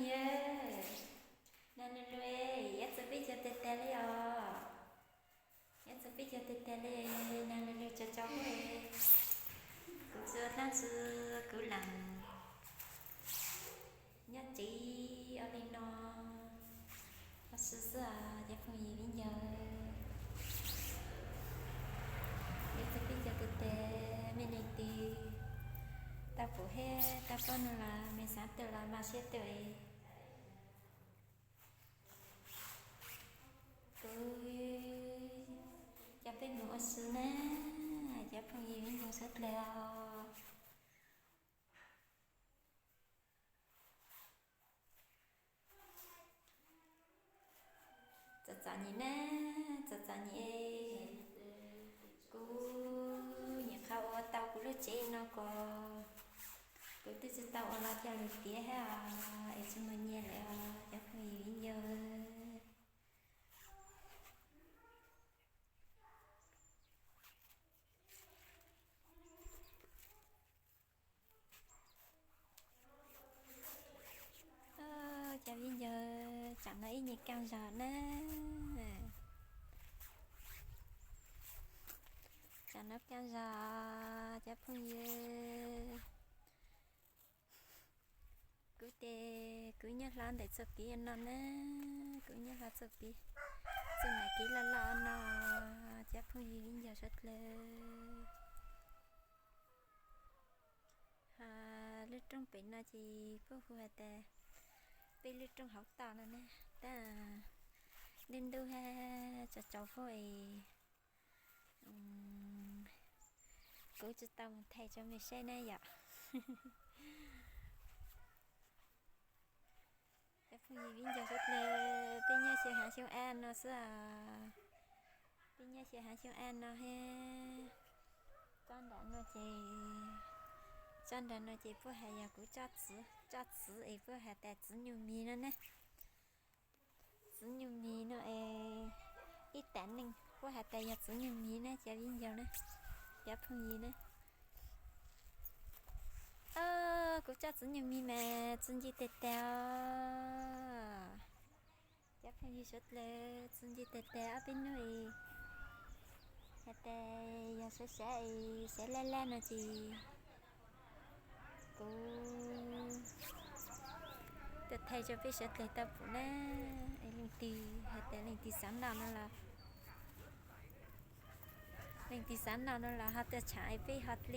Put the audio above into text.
Yawg, nag lug lug, yawg txug peb caug teg teg li os. Yawg txug peb caug teg teg li, nag lug lug tsaus tsaus huab. Kuv tsis ua dlaab tsi, kuv lees nyob tsev ua li no ua si xwb os cov phooj ywg viv ncaus. Yawg txug peb caug teg teg, mej leej twg tau pum hab tau paub no los mej xaav tuaj los maj siab tuaj. Kuv coj peb moog ua si na, cov phooj ywg viv ncaus suav dlawg os. Txom txom nyem na, txom txom nyem. Kuv nyuam qhuav ua tau kuv lub tsev no kom kuv twb tsis tau ua los coj lug tiav hab os, es tsis muaj nyiaj lawm os cov phooj ywg viv ncaus. Cov viv ncaus, tsam no ib nyuag kaaj zog na. Tsam no kaaj zog cov phooj ywg. Kuv tes kuv nyob hlo ntawm txuj kev no na, kuv nyob hlo txuj kev, txuj nam kev loj loj no, cov phooj ywg viv ncaus suav dlawg. Ho lub roob pem no ces puab hu has tas peb lub roob hauv toj no na, tab ntub ntub hab tsaus tsaus huab es kuv tsis tau mus thaij rau mej saib na yom. Cov phooj ywg viv ncaus suav dlawg, peb nyob xyaw haav xyoob ab no xwb os. Peb nyob xyaw haav xyoob ab no hab. Tsob nram no ces, tsob nram no ces puab has yog kuv tsob txiv, tsob txiv es puab has tas txiv nyuj mis no ne. Txiv nyuj mis no es ib tam neej puab has tas yog txiv nyuj mis na cov viv ncaus na, cov phooj ywg na. Kuv tsob txiv nyuj mis mas txi nce tag tag os. Cov phooj ywg suav dlawg, txi nce tag tag ob peb hnub es has tas yog sab sab es sab laj laj no ces kuv tuaj thaij rau peb suav dlawg tau pum na. Es leej twg has tas leej twg xav noj no los, leej twg xav noj no los ho tuaj tsham es peb ho li